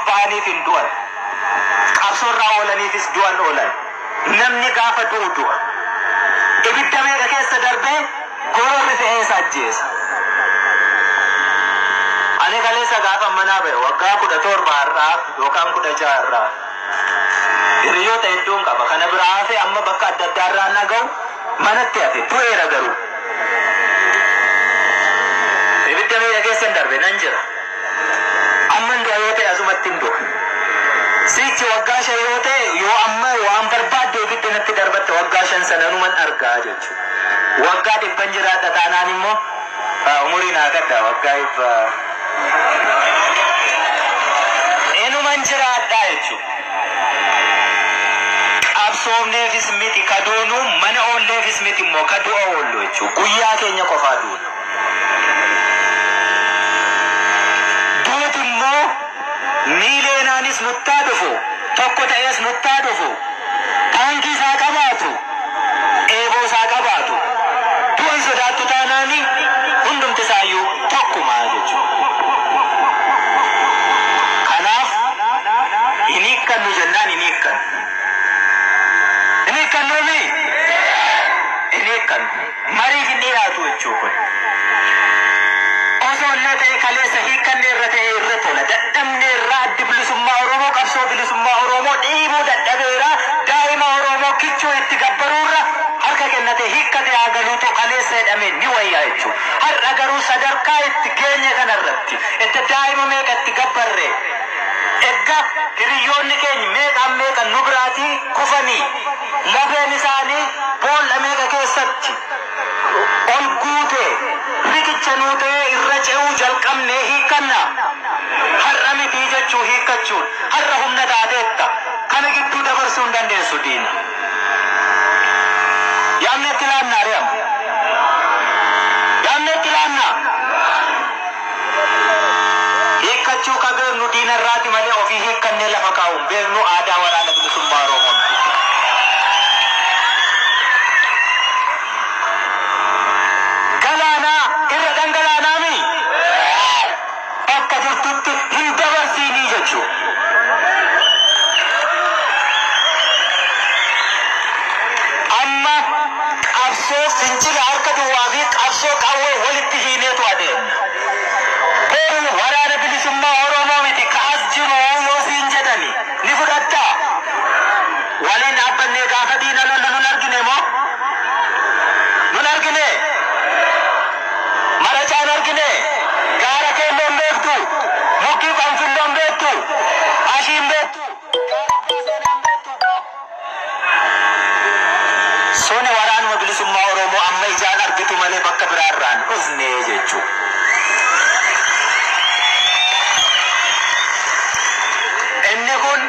Qabsoof ba'aniif hin du'an. Qabsoorraa oolaniifis du'an oolan. Namni gaafa du'u du'a. Ibidda meeqa keessa darbee gororri fe'ee isa ajjeesa. Ani kaleessa gaafa manaa ba'e waggaa 17 har'aa yookaan 16 har'aa. Hiriyoota hedduun qaba. Kana biraa hafe amma bakka adda addaa irraa naga'u manatti hafe du'eera garuu. Ibidda meeqa keessan darbe nan jira. Amman du'a yoo ta'e asumatti hin du'a. Siichi waggaa 5 yoo ta'e yoo amma waan barbaadde ibidda natti darbatte waggaa 5 sana numan argaa jechuudha. Waggaa dhibban jiraadha taanaan immoo umurii naa kadha waggaa dhibba inuman jiraadha jechuudha. Qabsoofneefis miti ka duunu mana oolleefis miti immoo ka du'a oollu jechuudha. Guyyaa keenya qofaa duuna. Duuti immoo miileenaanis nuttaa dhufu, tokko ta'ees nuttaa dhufu, taankii isaa qabaatu, eeboo isaa qabaatu, du'a hin sodaattu taanaani hundumti isaayyuu tokkuma jechuudha. Kanaaf hin hiikkannu jennaan hin hiikkannu. Hin hiikkannuumi? Hin hiikkannu. Mariif hin dhiyaatu jechuu kun. Osoo illee ta'e kaleessa hiikkanne irra ta'e irra tola. Dadhabne irraa addi bilisummaa Oromoo qabsoo bilisummaa Oromoo dhiibuu dadhabeera. Daa'ima Oromoo kichuu itti gabbaruurra harka kennate hiikkate haa galuutu kaleessa jedhame ni wayyaa jechuudha. Har'a garuu sadarkaa itti geenye kanarratti edda daa'ima meeqa itti gabbarre edda hiriyyoonni keenya meeqaan meeqan nu biraatii kufanii lafeen isaanii boolla meeqa keessatti ol guute riqicha nuu ta'ee irra ce'uu jalqabnee hiikkanna. Har'a mitii jechuu hiikkachuun har'a humna taateetta. Kana gidduu dabarsuu hin dandeessu diina. Yaamne itti laannaa re'ama. Yaamne itti laannaa. Hiikkachuu ka beeknu diina irraati malee ofii hiikkannee lafa kaa'u hin beeknu aadaa waraana bilisummaa Oromoo miti. Galaanaa irra dhangalaanaami bakka jirtutti hin dabarsiinii jechuu. Amma qabsoo fincila harka duwwaa fi qabsoo qawwee walitti hiineetu adeemna. Boru waraana bilisummaa Oromoo miti ka as jiru yoo siin jedhani ni fudhattaa? Waliin dhaabbannee gaafa diina lollu nun argine moo? Nun argine? Maracaa hin argine? Gaara keelloo hin beektu? Mukkii qanfilloo hin beektu? Ashii hin beektu? Gaara abbaa seenaa hin beektu? Suni waraanuma bilisummaa Oromoo amma ijaan argitu malee bakka biraa irraa hin dhufne jechuu. Inni kun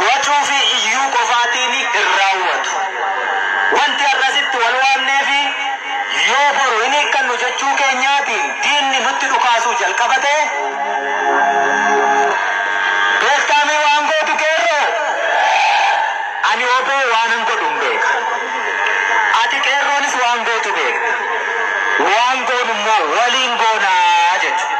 wacuu fi iyyuu qofaatiin hin raawwatu. Wanti har'a asitti wal waamneefi yoo boru hin hiikkannu jechuu keenyaatiin diinni nutti dhukaasuu jalqaba ta'e beektaamii waan gootu qeerroo? Ani oboo waanan godhu hin beeka. Ati qeerroonis waan gootu beekta. Waan goonu immoo waliin goonaa jechuudha.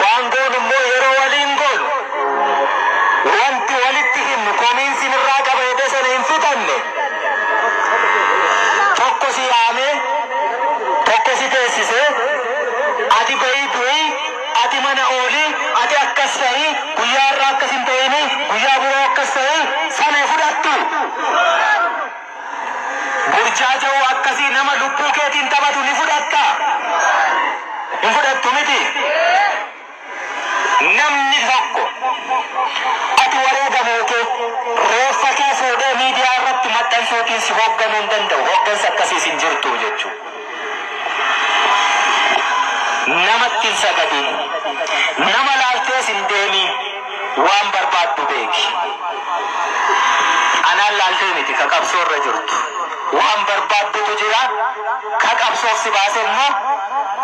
Waan goonu immoo yeroo waliin goonu wanti walitti himnu komiin sinirraa qaba jedhee sana hin fixanne tokko si yaamee tokko si teessisee ati bahii du'ii ati mana oolii ati akkas ta'ii guyyaa har'aa akkas hin ta'inii guyyaa biroo akkas ta'ii sana fudhattu. Burjaaja'uu akkasii nama lubbuu keetiin taphatu ni fudhattaa? Hin fudhattu miti? Namni tokko ati wareegamuu kee reeffa kee fuudhee miidiyaa irratti maxxansuutiin si hoogganuu hin danda'u. Hooggansa akkasiis hin jirtu jechuudha. Namatti hin sagadin. Nama laaltees hin deemiin. Waan barbaaddu beeki. Anaan laaltee miti ka qabsoo irra jirtu. Waan barbaaddutu jira. Ka qabsoof si baase immoo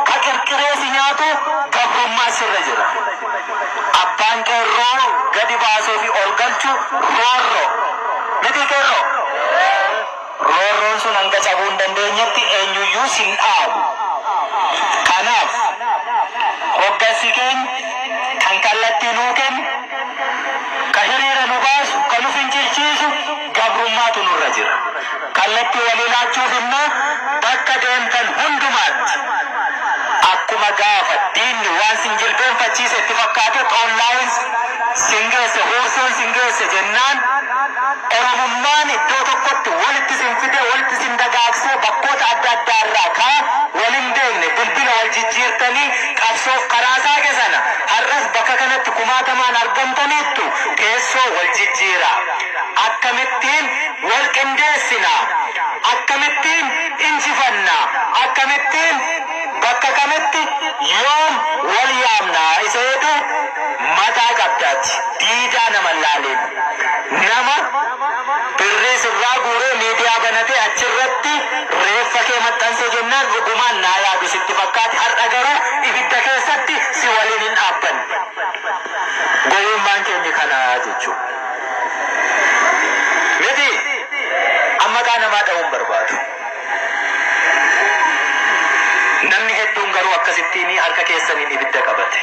ka qirqiree si nyaatu gabrummaa sirra jira. Abbaan qeerroo gadi baasuu fi ol galchu roorroo. Miti qeerroo? Roorroon sun hanga cabuu hin dandeenyetti eenyuyyuu sin dhaabu. Kanaaf hoggansi keenya kan kallattii nuu kennu, ka hiriira nu baasu, ka nu fincilchiisu gabrummaatu nurra jira. Kallattii walii laachuuf immoo bakka deemtan hundumaatti akkuma gaafa diinni waan sin jilbeenfachiise itti fakkaate xoollaayin sin geesse, huursoon sin geesse jennaan, Oromummaan iddoo tokkotti walitti sin fide, walitti sin dagaagsee, bakkoota adda addaa irraa kaa wal hin beekne bilbila wal jijjiirtanii qabsoof karaa saaqe sana har'as bakka kanatti kumaatamaan argamtaniittu. Teessoo wal jijjiiraa. Akkamittiin wal qindeessinaa? Akkamittiin injifannaa? Akkamittiin, bakka kamitti, yoom wal yaamnaa isa jedhu mataa qabdaati. Diidaa nama laaleen, nama birrii sirraa guuree miidiyaa banatee achirratti reeffa kee maxxanse jennaan dhugumaan naa yaadu sitti fakkaate, har'a garuu ibidda keessatti si waliin hin dhaabbanne. Gowwummaan keenya kana jechuudha. Miti amma maqaa namaa dha'uun barbaadu. Namni hedduun garuu akkasittiin harka keessaniin ibidda qabate.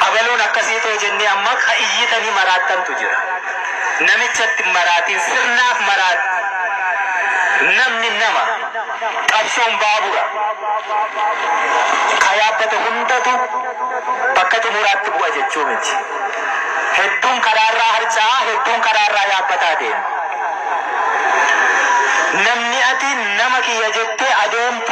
Abaluun akkasii ta'e jennee amma ka iyyitanii maraattantu jira. Namichatti maraatiin, sirnaaf maraat. Namni nama, qabsoon baabura. Ka yaabbate hundatu bakka xumuraatti bu'a jechuu miti. Hedduun karaarraa harca'aa, hedduun karaarraa yaabbataa deema. Namni ati nama kiyya jettee adeemtu